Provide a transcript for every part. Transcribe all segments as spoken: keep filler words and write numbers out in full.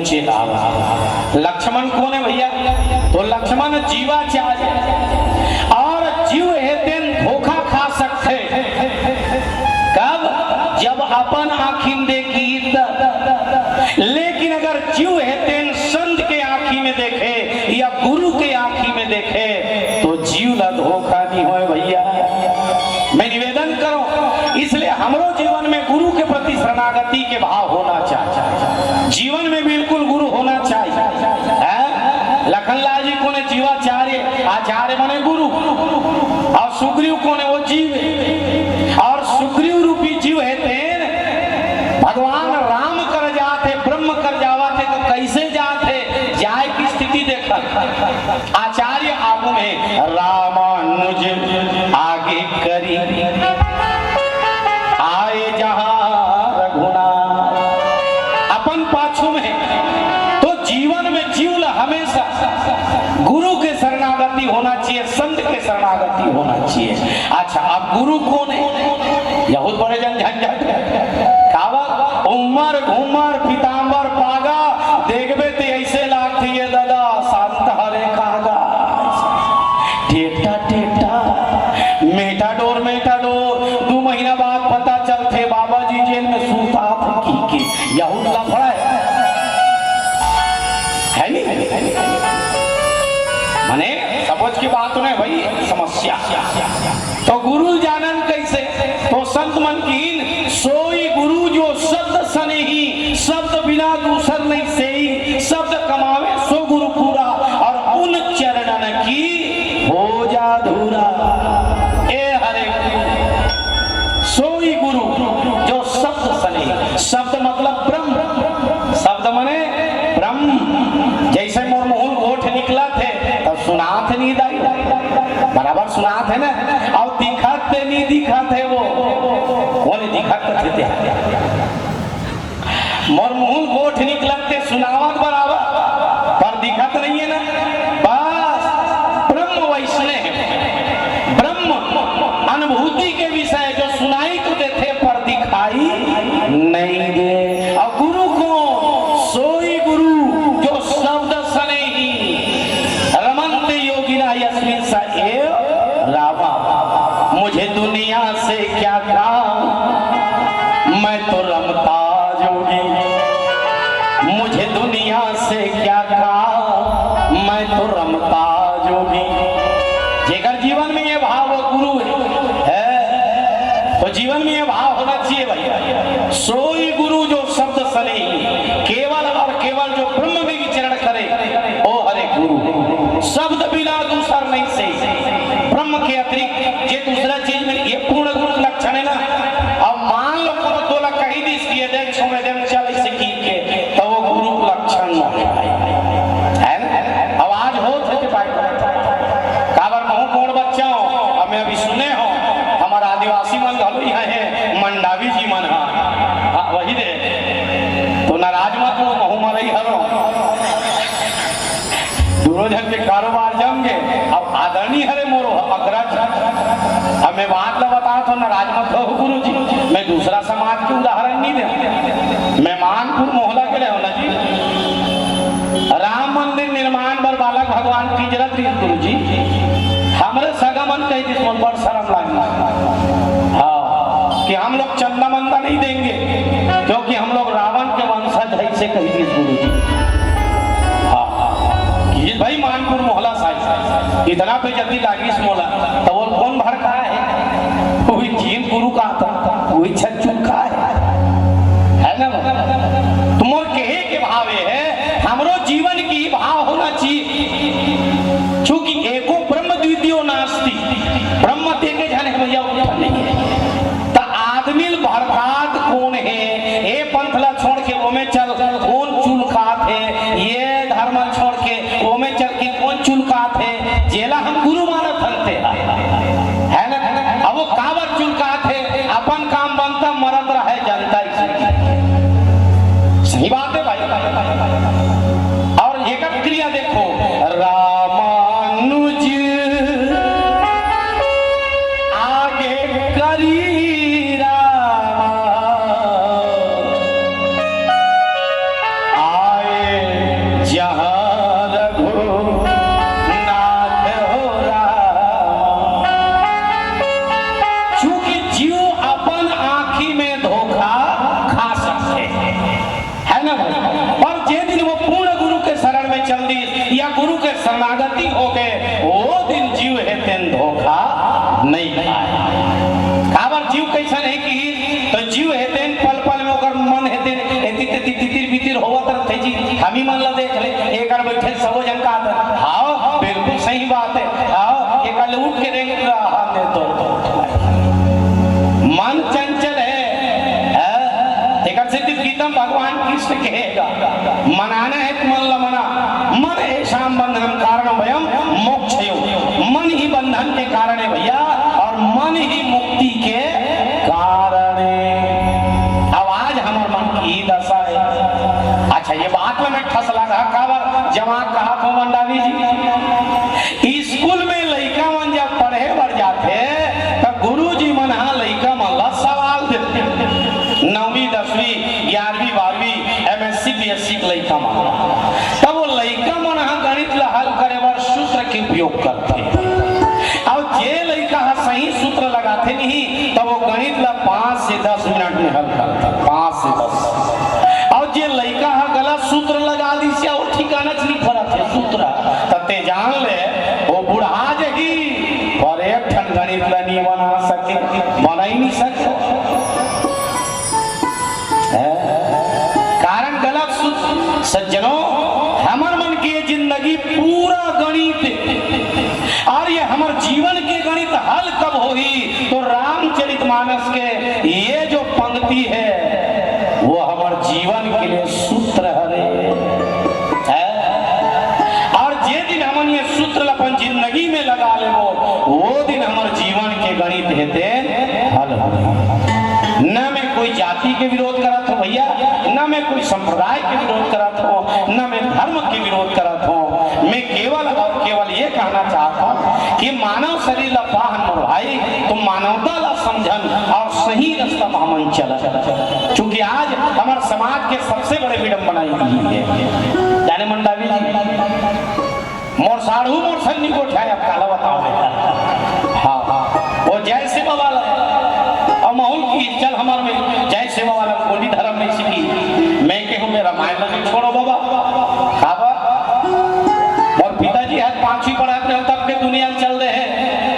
चेला। लक्ष्मण कोन हे भैया? तो लक्ष्मण जीवाचार्य। अउ जीव हे तेन धोखा खा सकथे। कब? जब अपन आँखी म देखही त। लेकिन अगर जीव हे तेन संत के आँखी म देखे या गुरु के आँखी म देखे, तो जीव ला धोखा नइ होय भैया। मैं निवेदन करूं, इसलिए हमरो जीवन में गुरु के प्रति शरणागति के भाव होना चाहिए। जीवन में बिल्कुल गुरु होना चाहिए, हैं? लखनलाल जी कोन हे? जीवाचार्य। आचार्य माने गुरु। अउ सुग्रीव कोन हे? वो जीव। अउ सुग्रीव रूपी जीव हे तेन भगवान राम कर जात हे, ब्रह्म कर जावत हे, तो कइसे जात हे? जाय के स्थिति देखत। आचार्य आगू में, रामानुज आगे करी, आए जहाँ रघुनाथ। अपन पाछू में। तो जीवन में जीव ला हमेशा गुरु के शरणागति होना चाहिए, संत के शरणागति होना चाहिए। अच्छा, अब गुरु कोन हे? बहुत बड़े जन झंझट। काबर? उमर घूमर पीताम्बर पागा, देखबे ते अइसे लागथे ये ददा, संत हरे कागा। टेटा टेटा, मेटाडोर मेटाडोर, दू महीना बाद पता चलथे बाबा जी जेल में सुतात हे कहिके। यहू लफड़ा हे। हे नहीं? माने समझ के बात नहीं भाई, समस्या। तो गुरु जानन कइसे? तो संत मन कीन, सोई गुरु जो शब्द सनेही, शब्द बिना दूसर नहीं सेई, शब्द कमावे सो गुरु पूरा, अउ उन चरणन की हो जा धूरा। ए हरे गुरु, सोई गुरु जो शब्द सनेही, शब्द मतलब ब्रह्म, शब्द माने ब्रह्म। जइसे मोर मुँह ले गोठ निकलत हे, त सुनात हे नहीं दाई? बराबर सुनात हे ना? अउ दिखत हे नहीं दिखत हे वो? वो नहीं दिखत हे ते। मोर मुँह ले गोठ निकलत हे सुनावत बराबर, पर दिखत नहीं हे ना? बस, ब्रह्म वइसने हे। ब्रह्म अनुभूति के विषय जो सुनाई तो देथे, पर दिखाई नहीं दे। अउ गुरु कोन? सोई गुरु जो शब्द सनेही। रमन्ते योगिनः यस्मिन् स एव रामः। मुझे दुनिया से क्या काम, मैं तो रमता जोगी। मुझे दुनिया से क्या काम, मैं तो रमता जोगी। जेकर जीवन में ये भाव गुरु हे, हे, तो जीवन में ये भाव होना चाहिए भाई। सोई गुरु जो शब्द सनेही, केवल अउ केवल जो ब्रह्म में विचरण करे, ओ हरे गुरु। शब्द बिना दूसर नहीं सेई। ब्रह्म के अतिरिक्त जे दूसरा चीज में ये पूर्ण गुरु लक्षण हे ना, अब मान लो कोनो तोला कहि दिस कि ये देख छोड़े दे, चल इसे की के, त वो गुरु लक्षण नहीं हे। हे ना? अब आज होत हे कि भाई, काबर महूँ कोन बच्चा हों, अब मैं अभी सुने हों, हमर आदिवासी मन घलो इहाँ हे, मंडावी जी मन हा, हाँ, वही दे, तो नाराज मत हो, महूँ मरई हरो। दूनो झन के कारोबार जम गे। अब आदरणीय हरे मोरो अग्रज, अब मैं बात ला बतावत हों, नाराज मत हो गुरु जी, मैं दूसरा समाज के उदाहरण नहीं दे। मैं मानपुर मोहला के रहे हों ना जी, राम मंदिर निर्माण बर बालक भगवान किंजरत रहिस गुरु जी, हमरे सगा मन कहि दिस, मोला बड़ शरम लागिस। हाँ, कि हम लोग चंदा मंदा नहीं देंगे, क्योंकि हम लोग रावण के वंशज हैं, इसे कहि दिस गुरु जी। हाँ, कि भाई मानपुर मोहला साहिब, इतना बेइज्जती लागिस मोला, त वो कोन भड़काय हे? वही जेन गुरु कहत हे, वही छज्जू कहत हे। हे ना? त मोर कहे के भाव ये हे, हमरो जीवन के भाव होना चाहिए। चूंकि एको ब्रह्म द्वितीयो नास्ति, ब्रह्म ते एके झन हे भैया, अउ कोई नहीं हे। त आदमी ल भड़कात कोन हे? ए पंथ ला छोड़ के ओमे चल, कोन चुलकात हे? ये धर्म ल छोड़ के ओमे चल के कोन चुलकात हे? जेला हम गुरु मानत हन ते ह। हे ना? अब वो काबर चुलकात हे? अपन काम बनता, मरत रहे जनता ही। सही बात हे भाई। अउ एकर क्रिया देखो, होके, वो दिन जीव हे तेन धोखा नहीं खाए। काबर जीव कैसन हे कि तो जीव हे तेन पल पल में ओकर मन हे तेन एती तेती तितिर बितिर होवत रथे जी। हमी मन ला देख ले, एकर बैठे सबो जन का, हाव, बिल्कुल सही बात हे, हाव, एकर ले उठ के रेंग रहा दे तो। मन चंचल हे, हैं? एकर सेती गीता म भगवान कृष्ण कहेगा, मनाना हे त मन ला मना, मन एषां बंधनं कारणं वयं मोक्षयोः। मन ही बंधन के कारण हे भैया, और मन ही मुक्ति के कारण हे। अब आज हमर मन के ई दशा हे। अच्छा, ये बात ला मैं ठस लगा काबर जमा कहा थो मंडावी जी, स्कूल में लइका मन जब पढ़े बर जाथे, त गुरुजी मन ह लइका मन ला सवाल देथे। नौवीं, दसवीं, ग्यारहवीं, बारहवीं, एमएससी, बीएससी के लइका मन ला। तब वो लइका मन ह गणित ला हल करे बर सूत्र के उपयोग करथे। अउ जे लइका ह सही सूत्र लगाथे नहीं, तब वो गणित ला पाँच से दस मिनट में हल करथे, पाँच से दस। अउ जे लइका ह गलत सूत्र लगा दिस, या वो ठिकाना च नहीं परत हे सूत्र, त ते जान ले, वो बुढ़ा जही, पर एक ठन गणित ला नहीं बना सके, बना ही नहीं सके। हैं? कारण गलत सूत्र। सज्जनों, हमर मन के जिंदगी पूरा गणित हे, और ये हमर जीवन के गणित हल कब होही, तो रामचरितमानस के ये जो पंक्ति हे, वो हमर जीवन के लिए सूत्र हरे। हैं? और जे दिन हमन ये सूत्र ल अपन जिंदगी में लगा लेबो, वो दिन हमर जीवन के गणित हे तेन हल होही। न मैं कोई जाति के विरोध करत हों भैया, न मैं कोई संप्रदाय के विरोध करत हों, न मैं धर्म के विरोध करत हों। मैं केवल और केवल ये कहना चाहत हों कि मानव शरीर ला पाहन मोर भाई, तो मानवता ला समझन और सही रास्ता म हमन चलन। चूंकि आज हमर समाज के सबसे बड़े विडंबना यही हे। जाने मंडावी जी, मोर साढ़ू मोर संग नहीं गोठियाय, अब काला बताओ बेटा। हाँ, वो जय सेवा वाला हे। अब महूँ कहिस चल हमर में जय सेवा वाला गोंडी धर्म नहीं सीखी। मैं कहूँ मैं रामायण ला नहीं छोड़ों बाबा। काबर? मोर पिताजी ह पांचवी पढ़त रहे तब के दुनिया ल चल दे हे,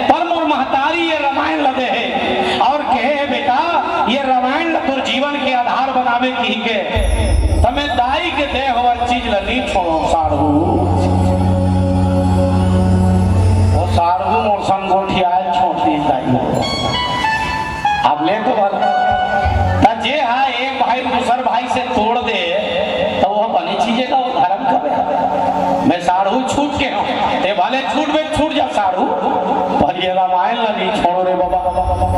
पर मोर महतारी ये रामायण ला दे हे और कहे हे, "बेटा, ये रामायण ला तोर जीवन के आधार बनावे कहिके।" त मैं दाई के दे होवत चीज ला नहीं छोड़ों साढ़ू। वो साढ़ू मोर संग गोठियाय छोड़ दिस दाई। अब ले तो भला, त जे हा एक भाई दूसर भाई से तोड़ दे, त वो बने चीज हे का, वो धर्म कबे? मैं साढ़ू छूट के हों, ते भले छूट बे छूट जा साढ़ू, पर ये रामायण ला नहीं छोड़ों रे बाबा।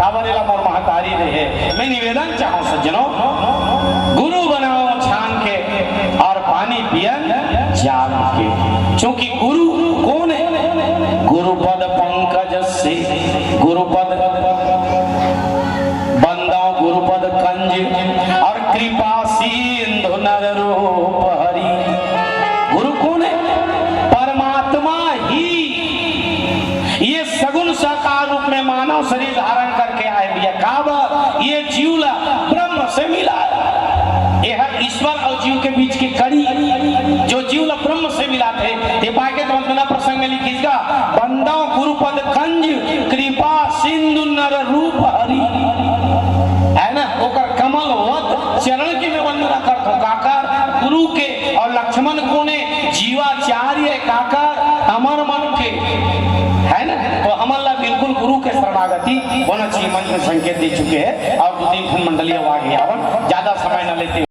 काबर एला मोर महतारी दे हे। मैं निवेदन चाहूँ सज्जनों, गुरु बनाओ छान के और पानी पियन जान के। चूंकि गुरु कोन हे? गुरुपद पंकज से, गुरुपद बंदौं गुरुपद कंज और कृपा सिंधु नर रूप हरि। गुरु कोन हे? परमात्मा ही। ये सगुण साकार रूप में मानव शरीर धारण करके आए भैया। काबर? ये जीव ला ब्रह्म से मिलाय। ये हर ईश्वर और जीव के बीच की कड़ी, जो जीव ला ब्रह्म से मिलाथे, ये पाके तो वंदना प्रसंग में लिखिस का, "बंदौं गुरुपद कंज कृपा सिंधु नर रूप हरि।" हे ना, ओकर कमल वत चरण के मैं वंदना करत हों। काकर? गुरु के। और लक्ष्मण कोन हे? जीवाचार्य। काकर? हमर मन के, हे ना? तो हमन ला बिल्कुल गुरु के शरणागति होना चाहिए। मंच में संकेत दे चुके हे और दू तीन ठन मंडली अउ आगे आवत, ज्यादा समय न लेते